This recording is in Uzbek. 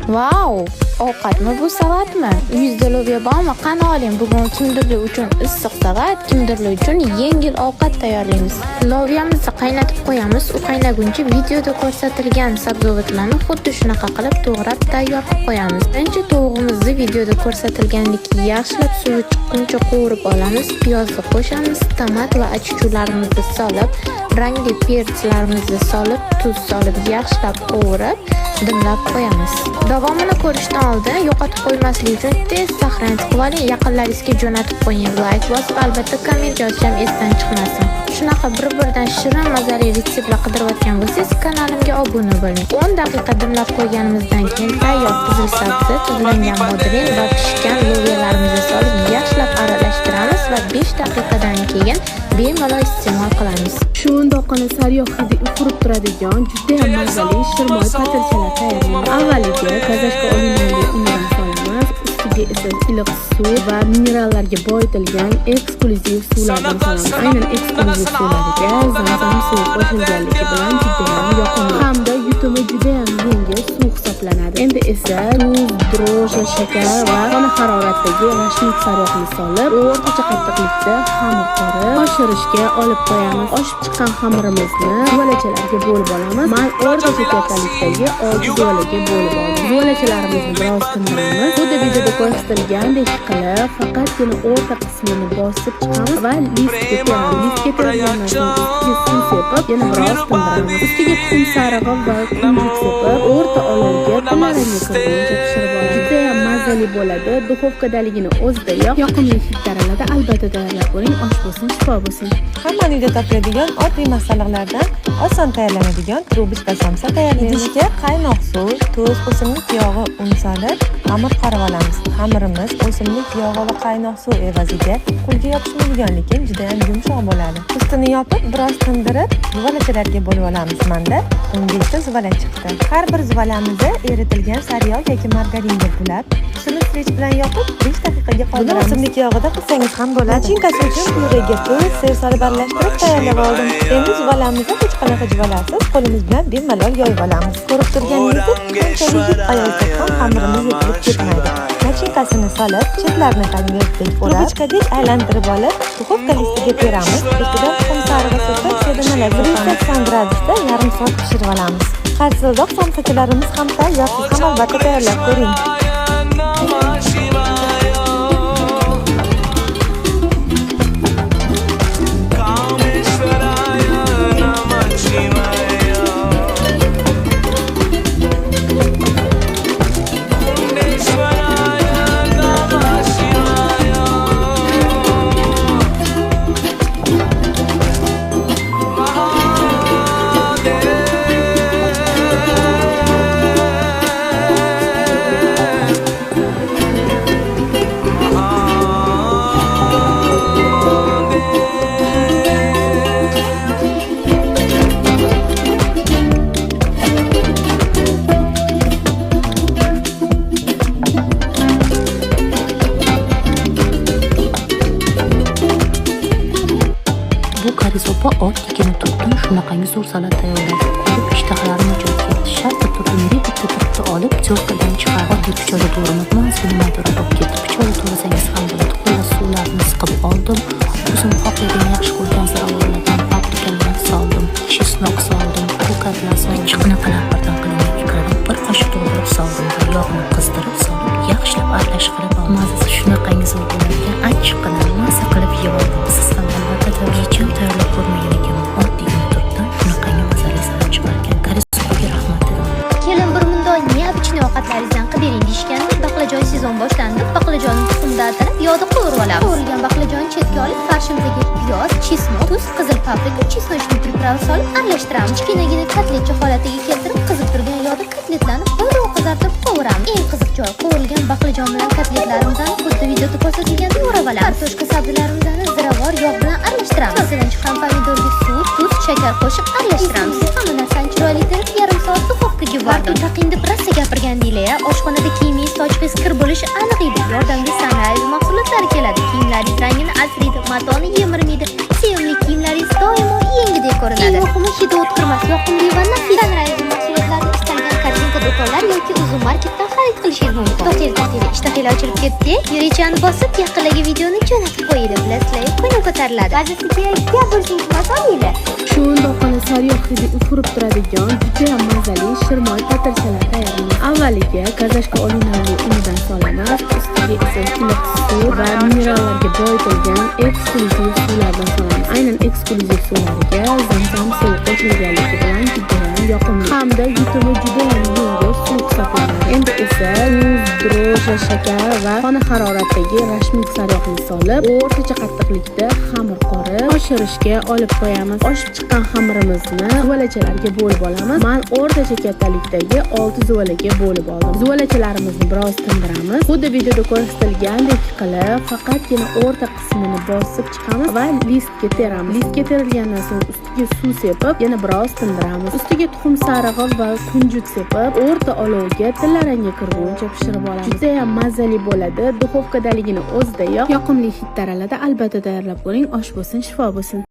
Vau! Ovqatmi bu, salatmi? Uyingizda lo'biya bormi? Qani oling. Bugun kimdirlar uchun issiq salat, kimdirlar uchun yengil ovqat tayyorlaymiz. Loviyamizni qaynatib qo'yamiz. U qaynaguncha videoda ko'rsatilgan sabzavotlarni xuddi shunaqa qilib to'g'rab tayyor qilib qo'yamiz. Birinchi tovug'imizni videoda ko'rsatilgandek yaxshilab suvi chiqquncha qovurib olamiz. Piyozni qo'shamiz, tomat va achichuvlarimizni solib, rangli перец larimizni solib, tuz solib yaxshilab qovurib, dimlab qo'yamiz. Davomini ko'rishdan oldin yo'qotib qo'ymaslik uchun tez сохранить qilib oling, yaqinlaringizga jo'natib qo'ying. Layk bosib, albatta komment yozish ham esdan chiqmasin. Shunaqa bir-biridan shirin mazali retseptlar qidirayotgan bo'lsangiz, kanalimga obuna bo'ling. 10 daqiqa dimlab qo'yganimizdan keyin tayyor qizil sabzi, tuzlangan bodring va pishgan lo'biyalarimizni solib yaxshilab aralashtiramiz va 5 daqiqadan keyin bemalol iste'mol qilamiz. Shundoqqina sariyog' hidi ufurib turadigan judayam mazali shirmoy patirchalar tayyorlaymiz. Avvaliga kazashka olingan unidan solamiz, ustiga esa iliq suv va minerallarga boyitilgan eksklyuziv suvlardan solamiz. Aynan eksklyuziv suvlarga zamzam suvi qo'shilganligi bilan judayam yoqimli hamda yutumi judayam yengil suv hisoblanadi. Endi esa tuz, дрожжи, shakar va xona haroratidagi rashnik sariyog'ni solib, o'rtacha qattiqlikda xamir qorib, oshirishga olib qo'yamiz. Oshib chiqqan xamirimizni zuvalachalarga bo'lib olamiz. Men o'rtacha kattalikdagi 6 zuvalaga bo'lib oldim. Zuvalachalarimizni biroz tindiramiz. Xuddi videoda ko'rsatilgandek qilib, faqatgina o'rta qismini bosib chiqamiz va listga teramiz. Listga tergandan so'ng ustiga suv sepib, yana biroz tindiramiz. Ustiga tuxum sarig'i va kunjut sepib, o'rta olovga tillarangga kirguncha pishirib olamiz. Judayam mazali bo'ladi. Duxovkadaligini o'zidayoq yoqimli hid taraladi. Albatta tayyorlab ko'ring. Osh bo'lsin, shifo bo'lsin. Hammani uyda topiladigan oddiy masalliqlardan oson tayyorlanadigan трубочка somsa tayyorlaymiz. Idishga qaynoq suv, tuz, o'simlik yog'i, un solib, xamir qorib olamiz. Xamirimiz o'simlik yog'i va qaynoq suv evaziga qo'lga yopishmaydigan, lekin juda ham yumshoq bo'ladi. Ustini yopib, biroz tindirib, zuvalachalarga bo'lib olamiz. Manda 15 ta zuvala chiqdi. Har bir zuvalamizni eritilgan sariyog' yoki margaringa bulab, ustini стрейч bilan yopib, 5 daqiqaga qoldiramiz. O'simlik yog'ida qilsangiz ham bo'ladi. Начинка si uchun pyurega tuz, сыр solib aralashtirib tayyorlab oldim. Endi zuvalamizni hech qanaqa juvalarsiz qo'limiz bilan bemalol yoyib olamiz. Ko'rib turganingizdek, qanchalik yupqa yoysak ham xamirimiz yirtilib ketmaydi. Начинка sini solib, chetlarini konvertdek o'rab, трубочка dek aylantirib olib, duxovka listiga teramiz. Ustidan tuxum sarig'i surtib, sedanalab 180 gradusda yarim soat pishirib olamiz. Qarsildoq somsachalarimiz ham tayyor. Siz ham albatta tayyorlab ko'ring. Namah Shivaya. Kameshwaraya Namah Shivaya. Kundeshwaraya Namah Shivaya. Bu karisopa oddiygina turtdan shunaqangi zo'r salat tayyorladi. Ko'rib ishtahalarim ochilib ketdi. Shartta turdim, bitta turtni olib, тёрка dan chiqardim. Oddiy pichoqda to'g'ramabman, suvni maydaroq bo'lib ketdi. Pichoqda to'g'rasangiz ham bo'ladi. Xullas, suvlarini siqib oldim. O'zim xohlagan, yaxshi ko'rgan ziravorlardan paprikalarni soldim, чеснок soldim, ko'katlar soldim. Achchiqini qalampirdan qilingan ikradan bir qoshiq to'ldirib soldim va yog'ni qizdirib solib, yaxshilab aralashtirib oldim. Mazasi shunaqangi zo'r bo'lar ekan, achchiqqina maza qilib yeb oldim. Siz ham albatta hech ham tayyorlab ko'rmagan ekanman. Oddiygina turtdan shunaqangi mazali salat chiqar ekan. Karisopaga rahmat dedim. Kelin bir mundoq необычный ovqatlaringizdan qilib bering deyishganda, baqlajon sezon boshlandi. Baqlajonni tuxumda aralab, yog'da qovurib olamiz. Qovurilgan baqlajonni chetga olib, farshimizga piyoz, чеснок, tuz, qizil paprika, чесночный приправа solib aralashtiramiz. Kichkinagina kotletcha holatiga keltirib, qizib turgan yog'da kotletlarni birrov qizartirib qovuramiz. Eng qiziq joy, qovurilgan baqlajon bilan kotletlarimizni xuddi videoda ko'rsatilgandek o'rab olamiz. Kartoshka sabzilarimizni ziravor yog' bilan aralashtiramiz. Kosadan chiqqan pomidorga suv, tuz, shakar qo'shib aralashtiramiz. Hamma narsani chiroyli terib, yarim soat duxovkaga yubordim. Taqin deb rosa gapirgandinglar. Oshxonada kiyimingiz, sochqingiz kir bo'lishi aniq edi. Yordamga Sunrise mahsulotlari keladi. Kiyimlaringiz rangini asraydi, matoni yemirmaydi. Sevimli kiyimlaringiz doimo yengidek ko'rinadi. Eng muhimi, hidi o'tkirmas, yoqimli va nafis. Sunrise mahsulotlarini istalgan Korzinka do'konlar yoki Uzum Marketdan xarid ko'rishingiz mumkin. To'xtanglar, to'xtanglar, ishtahanglar ochilib ketdi. Yurakchani bosib, yaqinlarga videoni jo'natib qo'yinglar. Bilasizlar, ko'ngil ko'tariladi. Mazasiga gap bo'lsin, olinglar. Shundoqqina sariyog' hidi ufurib turadigan judayam mazali shirmoy patirchalar tayyorlaymiz. Avvaliga kazashka olingan unidan solamiz, ustiga esa iliq suv va minerallarga boyitilgan eksklyuziv suvlardan solamiz. Aynan eksklyuziv suvlariga zamzam suvi qo'shilganligi bilan judayam yoqimli hamda yutumi judayam yengil suv hisoblanadi. Endi esa muz, дрожжи, shakar va xona haroratidagi rashmik sariyog'ni solib, o'rtacha qattiqlikda xamir qorib, oshirishga olib qo'yamiz. Oshib chiqqan xamirimizni zuvalachalarga bo'lib olamiz. Man o'rtacha kattalikdagi 6 zuvalaga bo'lib oldim. Zuvalachalarimizni biroz tindiramiz. Xuddi videoda ko'rsatilgandek qilib, faqatgina o'rta qismini bosib chiqamiz va listga teramiz. Listga terilgandan so'ng ustiga suv sepib, yana biroz tindiramiz. Ustiga tuxum sarig'i va kunjut sepib, o'rta olovga tillarangga kirguncha pishirib olamiz. Juda ham mazali bo'ladi. Duxovkadaligini o'zidayoq yoqimli hid taraladi. Albatta tayyorlab ko'ring. Osh bo'lsin, shifo bo'lsin.